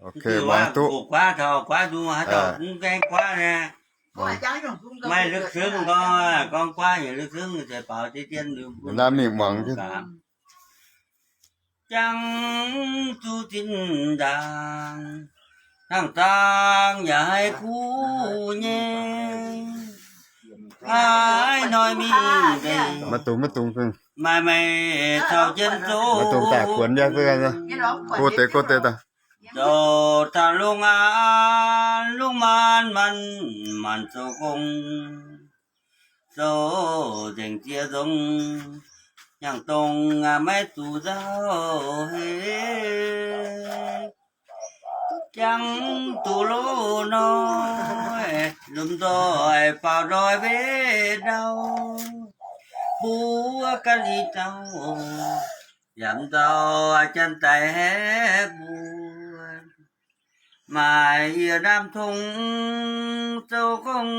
Ok, muangx duqv. Guaav taux guaav nzung haaix dauh mv gaengh guaav naaic. Maaih la'kuqv gorngv, gorngv guaav yaac la'kuqv se baaux deix dien liuz, naaiv mingh muangx jienv. Jangx zuqc zinh ndaangc, hnangv zaangc yaac haih kuv nyei. Haaix hnoi mingh deix, maiv dungx, maiv dungx, maaih meih caux jienv zoux, maiv dungx daaih guonx nyei, go deix, go deix daaih. Zoux taux lungh maanz, lungh maanz, maanz, maanz zoux gong, zoux nzengc ziex nzongc, hnyangx-dongh maiv zuqc nzauh heix. Jangx duqv loz-hnoi, lomh nzoih faaux ndoih mbetv ndau, mbuo ganh i dauh, yaac mv nzauh janx daic haeqv mbuo. Maaih yie naamh tong zoux gong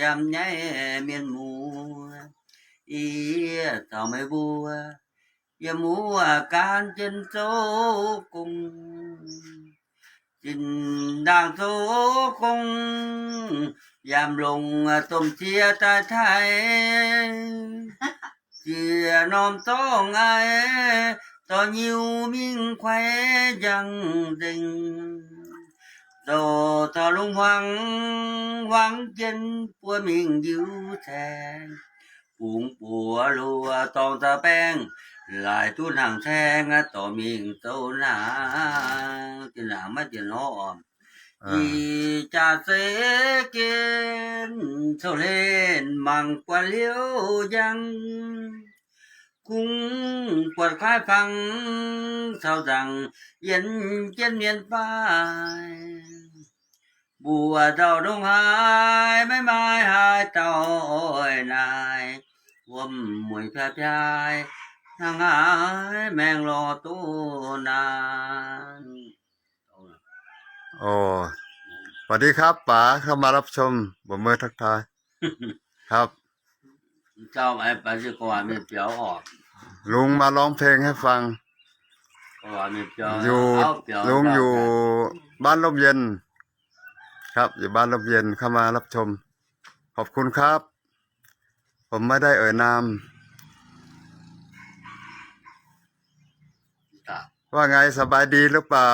yaac mv nyaiv mienh muoz, yie caux meih mbuo, yie mbuo gan jienv zoux gong. Zinh ndaangc zoux gong, yaac mv longc domh ziex daaih taaih. Ziex norm zorngh aiv, dorh nyiu mingh kuaix njang nzengc. Zoux taux lungh hmuangx, hmuangx jienv buo mingh njiu caeng. Bungx buoz luoqc dorngx zaux baengh, laaix duqv hnaangx caeng, dorh mingh zoux hnaangx. Diex hnaangx maiv diex norm. Ih jaax zeiv gen, cou-hlen mangc buatc hliouv njang. Kungx buatc kuaaiv fangx caux nzaangc, yienx jienv mienh baaih. Mbuo nzauh ndongc haaix, maiv maaih haaix dauh oix naaic. Wuom mueiz piaav piaav, hnangv haaix maengx lorh doqv naanc. โอ้ สวัสดีครับป๋า เข้ามารับชม ปรบมือทักทาย ครับ ลุงมาร้องเพลงให้ฟัง อยู่ ลุงอยู่บ้านร่มเย็น ครับ อยู่บ้านร่มเย็น เข้ามารับชม ขอบคุณครับ ผมไม่ได้เอ่ยนาม ว่าไง สบายดีหรือเปล่า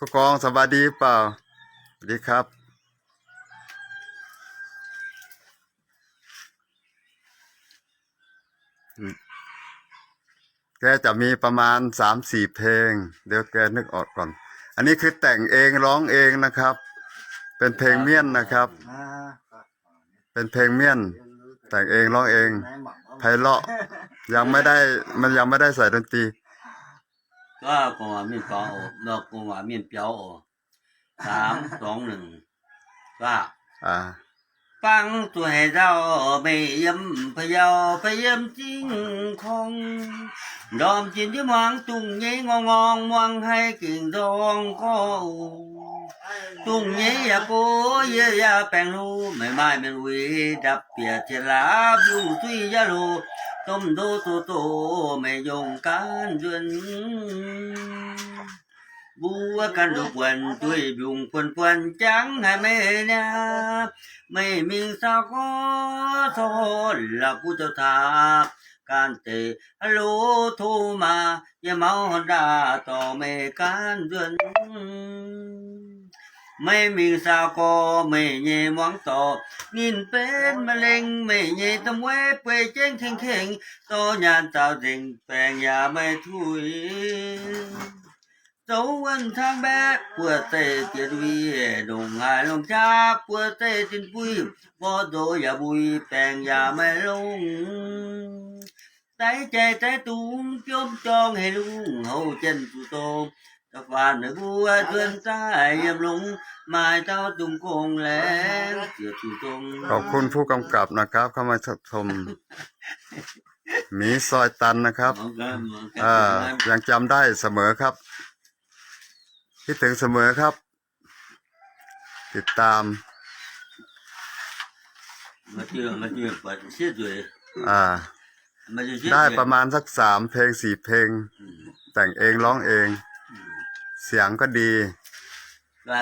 ผู้กอง สบายดีหรือเปล่า สวัสดีครับ แกจะมีประมาณสามสี่เพลง เดี๋ยวแกนึกออกก่อน อันนี้คือแต่งเองร้องเองนะครับ เป็นเพลงเมียนนะครับ เป็นเพลงเมียน แต่งเองร้องเอง ไพเราะ ยังไม่ได้ มันยังไม่ได้ใส่ดนตรี ก็กงหวาเมียนเปียวโอ สาม สอง หนึ่ง ก็ อ่า Bangv zuqc haic nzauh meih yiem พะเยา fai yiem Zingh Kong, ndorm jiex ndiev muangx dungz nyeiv ngorng ngorng muangx haiz gengh nzorng gorx. Dungz nyeiv yaac gox yie yaac baengh hlo, meih maaih mienh uix ndapv bieqc ziex laav mbiungc duqv yaac loz, domh ndo zoqc zoqc meih nyungc gaanv nzuonx. Mbuo ganh ndoqc buonc duih mbiungc buonc buonc jangv haic meih niaa. Meih mingh saau gorx corc la'kuqv zoux taax, ganh deix loz tov maah, yie mauv horn ndaah dorh meih gaanv nzuonx. Meih mingh saau gorx meih nyei muangx dorh, ninh benx ma'lengx meih nyei domh weiv bueix jengv kengx kengx, dorh nyaanh zaux nzengc baengc yaac maiv tuix. Zoux wuonh cangv mbaeqc buoz-zeih bieqc ndui, ndongc haaix longc qaqv buoz-zeih zinh buih, mborqv nzox yaac mbui baengc yaac maiv longc. Daiv jai daiv dungz biomv jorng hei lungh houc jien zuqc dongh, da'faanh meih mbuo nzuonx daaih yiem longx, maaih dauh dungz gong laengz ziec zuqc dongh. ขอบคุณผู้กำกับนะครับ เข้ามาชม หมีซอยตันนะครับ ยังจำได้เสมอครับ คิดถึงเสมอครับ ติดตาม อ่า ได้ประมาณสักสามเพลงสี่เพลง แต่งเองร้องเอง เสียงก็ดี อ่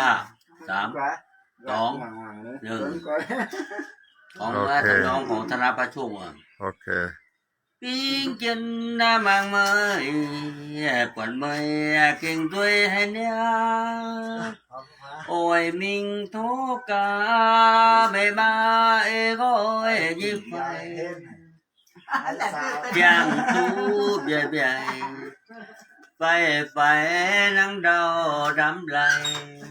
า ยัง โอเค โอเค Bingv jienv mangc meih, buatc meih gengh nzueic haic niaa. Oix mingh tov gaax meih maa eix nqoi nyei fai. Ziangh duqv mbiaix mbiaix, faix faix nangv ndau ndamv laih.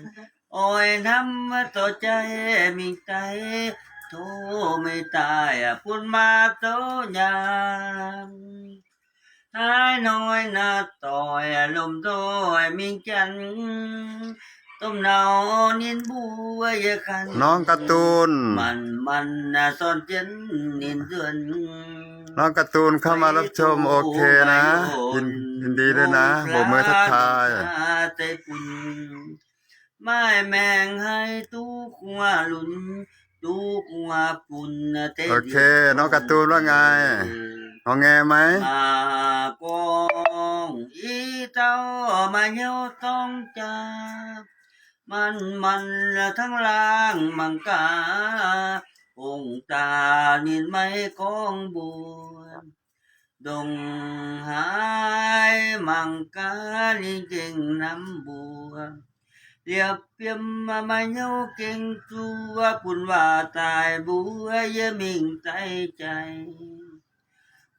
Oix hnamv dorh jai mingh daaih, tov meih daaih bun maa zouv nyaanh. Naaiv hnoi naaiv doic lomh nzoih mingh janx, domh nau ninh mbuo yie ganh. น้องการ์ตูน manc-manc sorn jienv ninh nzuonx. น้องการ์ตูนเข้ามารับชม โอเคนะ ยิน ยินดีด้วยนะ โบกมือทักทาย zeiv bun. Maaih maengc haih duqv gu'nguaaz lunx, duqv gu'nguaaz bun deix. โอเค น้องการ์ตูนว่าไง งอแงไหม Maa gorngv, i dauh maaih hnyouv dorng jaa, manc-manc tangv laangh mangc gaax, ong-daa ninh maiv gorngv mbuox. Ndongc haaix mangc gaax ninh gengh hnamv mbuo. Liepc fiem maaih hnyouv gengh zuov bun waac daaih mbuox yie mingh daaih jai.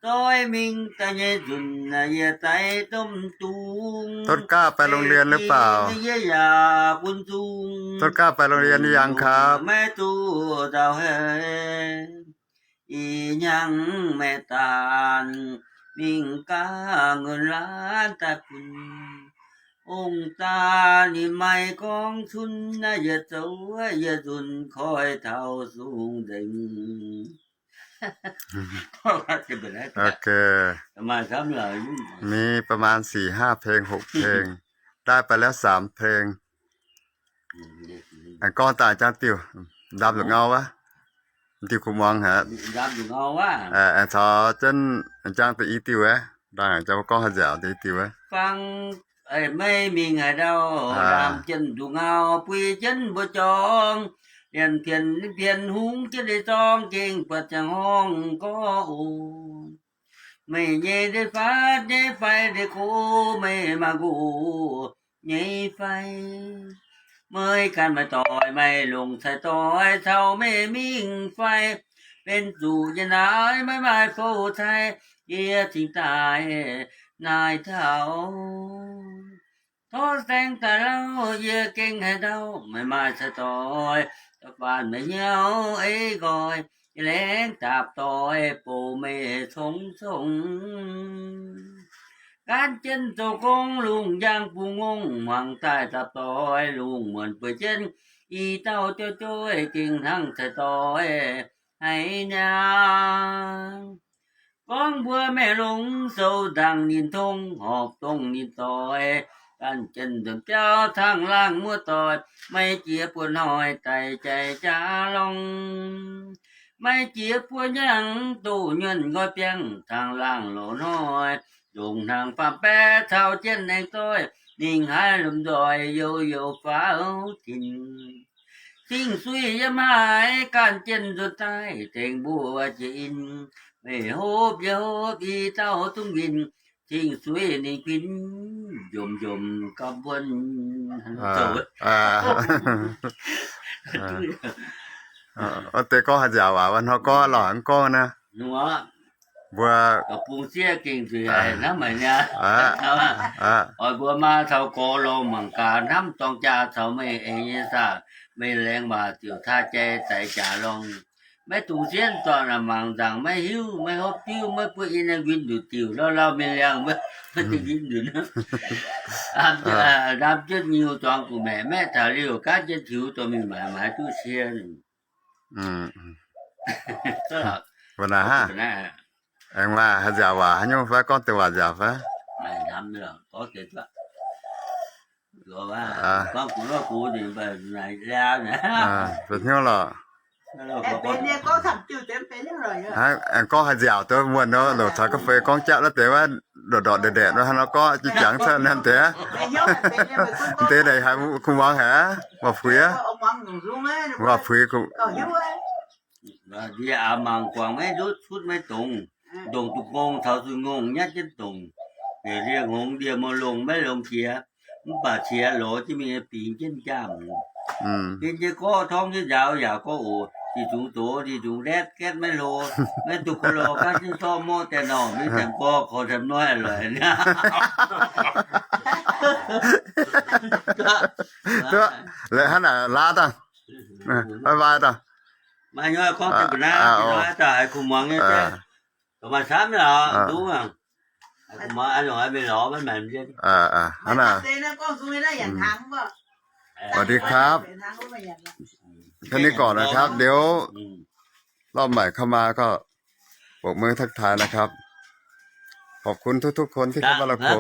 Doix mingh daaih nyei nzunc yie daaih domh dungz. ต้นกล้าไปโรงเรียนหรือเปล่า yie yaac bun zungh. ต้นกล้าไปโรงเรียนหรือยังครับ maiv duqv nzauh haic. Ih hnyangx maeqv daanh mingh gaax nguonh laanh daaih bun. Ong-daa ninh maiv gorngv cunv, yie zoux yie nzunc koi taux sung nzengc. โอเค มีประมาณสี่ห้าเพลง หกเพลง ได้ไปแล้วสามเพลง Aengx gorngv daaih jangv diuh, ndam nzuqc ngau wuov, diuh kuv muangx haic. Aengx caux jienv jangv deix i diuh wuov, ndaangc jangv gorngv haaix nziaauc deix i diuh wuov. Fangx, meih mingh haaix ndau, ndaamv jienv nzuqc ngau, buix jienv mbuo jorngx, liemh pienx pienx hungx jienv deix zorng gengh buatc ziangh horngh gorx oc. Meih nyei ndeic faatv nyei fai ndeic gox, meih maaih nqox nyei fai. Meih ganh maaih doic maaih longc cai doix caux meih mingh fai. Benx zuqc yie naaiv maiv maaih fouv cai, yie cingx daaih naaic taux. Tov saeng daaih lauh, yie gengh haaix ndau maiv maaih cai doix, da'faanh meih hnyouv ei nqoi, yie laengz dapc doix bouc meih congx congx. Gaanv jienv zoux gong lungh njang bungx ngongh, hmuangx daaih dapc doix lungh muonc bueix jienv, i dauh jouv jouv gengh hnangv cai doix haic niaa. Gorngv mbuo maengc longx sou nzangc ninh tong, horpc dongh ninh doix, gaanv jienv nzuonx biauv tangh laangh muoz-doic, maiv jiex buo hnoi daic jaaix jaax lorngh. Maiv jiex buo nyangx doh nyuonh nqoi biangh, tangh laangh loz-hnoi ndongc hnaangx faam-baeqc caux jienv aengx doix, ninh haih lomh nzoih youh youh faaux tin. Cing-suiv yiem haaix gaanv jienv nzuonx daaih tengx mbuo jiex in, meih hopv yie hopv i dauh zungv winh, cing-suiv ninh kuinx njomc njomc gauh mbuonx. Deix gorngv haaix nziaauc waac, hnoi gorngv lorqc mv gorngv naaiv. Mbuo bungx sieqv gengh zuiz haic hnangv maiv niaa. Oix mbuo maa taux gorx lorh mangc gaax hnamv dorng jaa caux meih eix nyei saah, meih laengz waac ziouc taaih jai zaaix jaax lorngh. Maiv dungx sienv dorh mangc nzaangc maiv hiuv, maiv hopv diuv, maiv buo in win nduqc diuc lauh lauh mingh liangh, maiv dungx win nduqc. Ndam jienv nyiu zuangx gu'maeqc maeqv taux liuh, gaanv jienv tiux dorh mingh maaiz, maaiz duqv cie. Mbuo naaiv, aengx maaih haaix nziaauc waac haaix nyungc fai? Gorngv deix waac nziaauc fai? Benx hnyouv lorqc. Hnangv aengx gorngv haaix nziaauc duqv muonh nor, loc taux ga'feix gorngv japv naaiv deix wuov, ndorqc ndorqc ndaeqc ndaeqc nor, hnangv nor gorngv jiex jangx cuotv naaiv deix. Deix naaic haiz kuh muangx haic, waac-puix aqv. Waac-puix kuh. Ndie aav mangc guangc maiv ndutv cuotv maiv dongz, ndongc duqv gong taux zuqc ngongh nyatv jienv dongc. Heuc ndie hngongx ndie maiv longx maiv longx jiex, mv baac qiex lorz jienv mingh bingx jienv jangh. Bingx jienv gorqv torngv jienv njaaux yaac gorngv oc, diuh zungx zox diuh zungx letv gaetv maiv hlo, maiv duqv kuh lorh gaatv jienv zorqv morqv daaih norh mingh zanc gorx korv zanc noiv lorqc. Laeqv hnangv naaic laav dangh, bye bye dangh. Maaih nyei gorngv jienv mbu'naaiv, daaih haiz kuh muangx nyei, maaih camv lorqc, duqv. สวัสดีครับ แค่นี้ก่อนนะครับ เดี๋ยวรอบใหม่เข้ามาก็โบกมือทักทายนะครับ ขอบคุณทุกๆคนที่เข้ามารับชม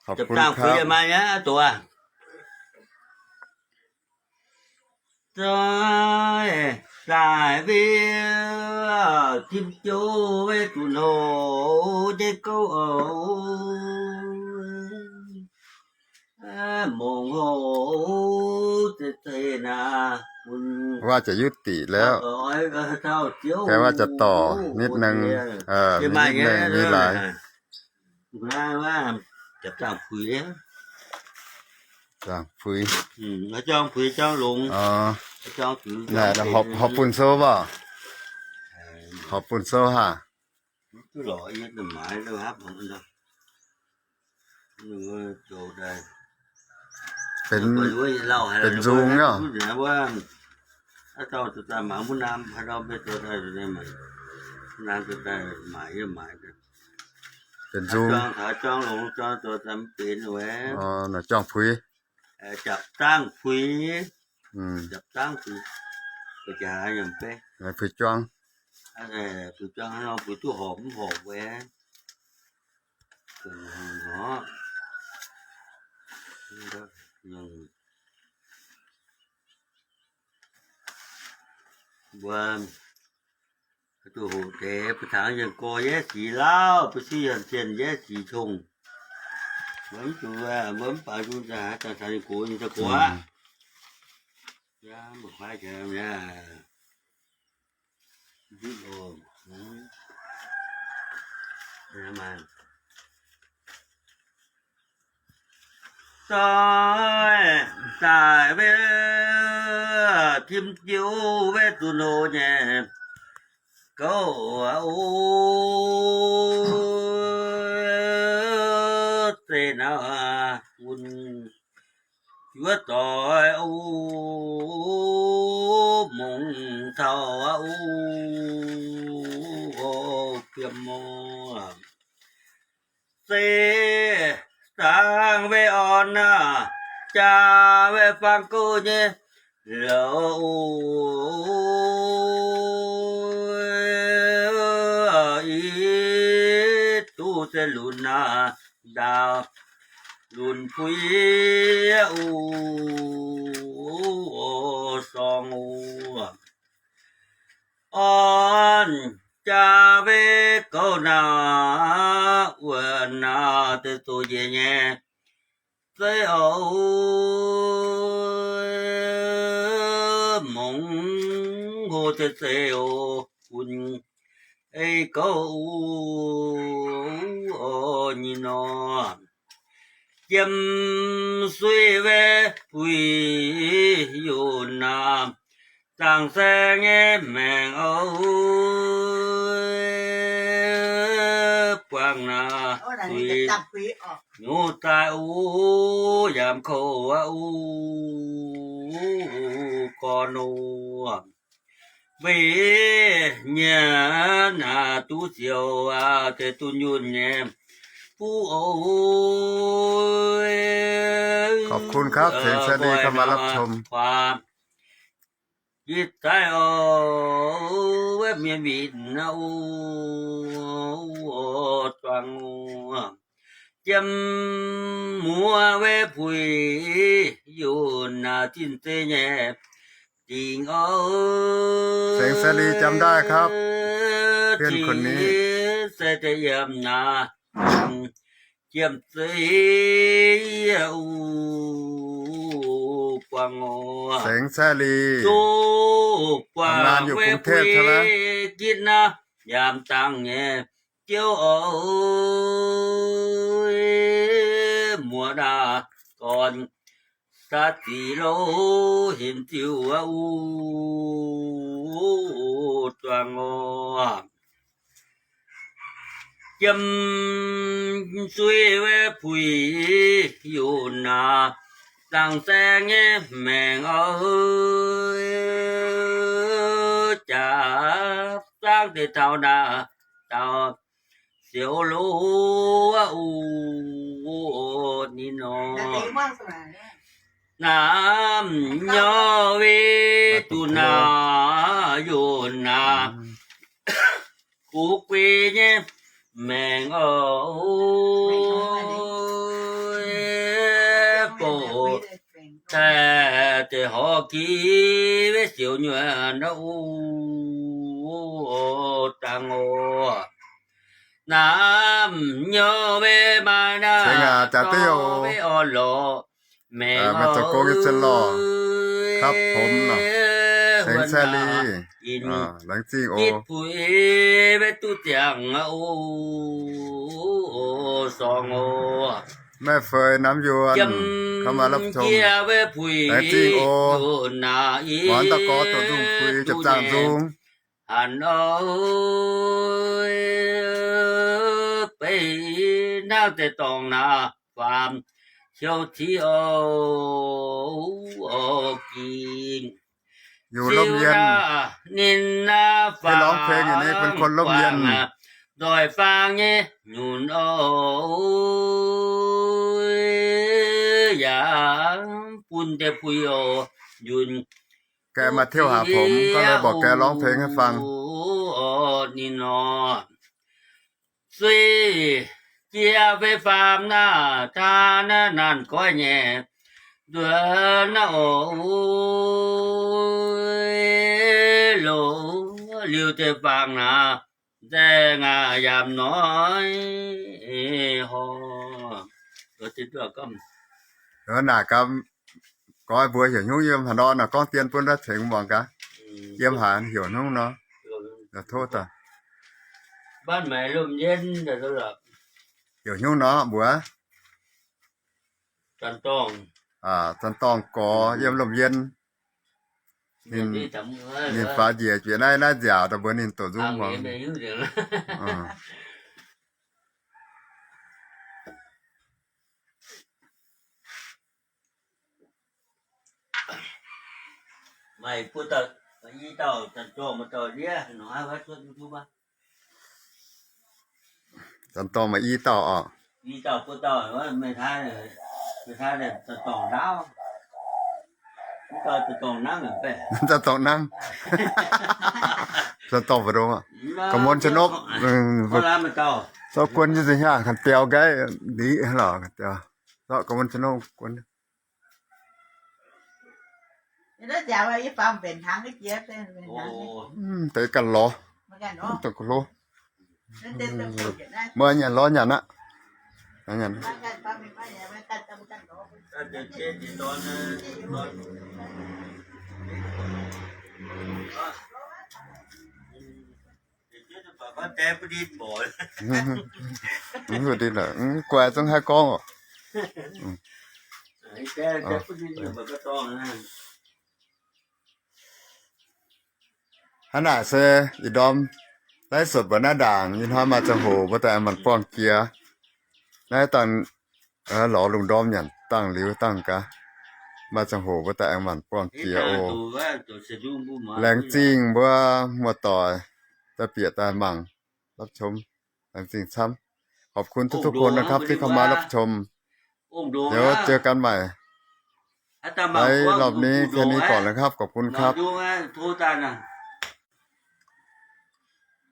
ขอบคุณครับ Daaih, daaih wetv tim jiu wetv zuqc hlo nyei gouv oc. Mongh houc zeiz-zeiz naaic, ว่าจะยุติแล้ว แกว่าจะต่อนิดนึง นิดนึง มีหลาย Zaangc puix, zaangc puix, horpc bun sou mbuo, horpc bun sou haac. Benx nzung nyei. Benx nzung. Naaic juangc puix. Puix juangv. Mbuo duqv hoqc deix, ba'tangx yienh gorx yaac sic lauh, ba'sic yienh zienh yaac sic congh. Mbuo mv zuqc, mbuo mv baac nzung zaqc haaix zanc taux ninh gox ninh za'gorx aqv. Doix daaih wetv tim jiu wetv zuqc hlo nyei gouv oc. Zeiz naaiv wuonh juov doix oc, mongc taux oc, fiem oc. Se dangh wetv orn naaic, jaa wetv fangx gouv nyei louc, ih duqv se lunx naaic ndaauv, lunx puix oc, sorng oc. Orn jaa wetv gouv naaic, wuonh naaic deix zoqc njiec nyei zeiv oc, mongc hlo zeiv zeiv oc, wuonh ei gouv oc, nyei nor. Jiem suiv wetv puix yunh naaic, zaangc saeng nyei maengc oc, buangh naaic zuiz nyuv daaih oc, yaac kouv oc, gorn oc. Weic nyanc naaic duqv ziouc deix dunh yunh nyei fuqv oc. ขอบคุณครับ เสียงแสนดีเข้ามารับชม Yie daaih oc, wetv mienh witc naaic oc, zuangx oc. Jiem muoz wei puix yunh naaic zinh zeiz nyei dingc oc. เสียงแสลี จำได้ครับ เพื่อนคนนี้ se deix yiem naaic jiem zeiv yie uv buangh oc. เสียงแสลี Zuqc buangh wei puix gitv naaiv yaac dangh nyei diouv oc. Muoz naaic gorn Saax zic louh hinc ziuh uv zuangx oc. Jiem suiv wei puix yunh naaic, zaangc saeng nyei maengc oc. Jaax zaangv deix taux naaic, taux siouc loh uv ninh nor. Naaiv nyorx wei duqv naaic yunh naaic, kuv guei nyei maengc oc. Bouc taaih deix horv ki wei siouc nyuonh uv dangh oc. Naaiv nyorx wei maaih naaiv เสียง อ่ะ จ๋าเตี้ยว zorqv wei orn lorqc maengc oc. ครับผมเนาะ เสียงแสลี อ่า หลังจริง โอ gitv puix wei duqv ziangh oc, sorng oc. แม่เฟย น้ำยวน เข้ามารับชม หลังจริง โอ หมอนตะกอ ตรวจดุ้งคุย จับจ้างดุ้ง hanc oc. Beiv naaiv deix dorngx naaic faam ciou civ oc, ging อยู่ร่มเย็น ninh naaiv ที่ร้องเพลงอยู่นี่เป็นคนร่มเย็น faam ndoih faang nyei nyunc oc. Yaac bun deix puix oc, nyunc แกมาเที่ยวหาผม ก็เลยบอกแกร้องเพลงให้ฟัง ninh nor. Sueih jiex fei faam naaic, taa naaiv naanc goiv nyei nduov naaiv oc. Loz liuz deix faang naaic, nzaeng aqv yaac hnoi horh. Naaic gaax gorx mbuo heuc hnyungv yiem haaix nor nor gorngv dien bun ndaav tengx muangx gaax. Yiem haaix heuc hnyungv nor, tov daaih. Heuc hnyungv nor mbuox. Zanc-dorngh gorx yiem Lomh Yien. Ninh faaux njiec bieqc naaiv, naaiv nziaauc daaih mbuox ninh doqc nzung muangx. Maaih i dauh, zanc-dorngh maaih i dauh oc. Zanc-dorngh mv dauh zanc-dorngh nangv, zanc-dorngh mbu'ndongx, Ga'muonz Ca'nopv, zorqv guon nyei nzengc hnyangx, ganh diaux nqaiv liuz lorqc, ganh diaux, zorqv Ga'muonz Ca'nopv guon. Deix ganh lorz, dongh ga'hlo. Meih nyanc lorz nyanc aqv. Mv guai zungv haih gorngv oc. Hnangv naaic se ih ndorm live sột mbuo naaiv ndaangc, ih hnoi maaih ziangh hoc mbuo daaih aengx maanc buangh jiex. Naaiv dangh lorz lungh ndorm nyanc dangh liuz dangh gaax, maaih ziangh hoc mbuo daaih aengx maanc buangh jiex oc. Laengz zingh mbuo muoz-doic daaih bieqc daaih mangc รับชม laengz zingh camv. Khop kun duqv duqv gon nor gapv diev kamv maav รับชม. เดี๋ยวเจอกันใหม่ ไลฟ์รอบนี้แค่นี้ก่อนนะครับ ขอบคุณครับ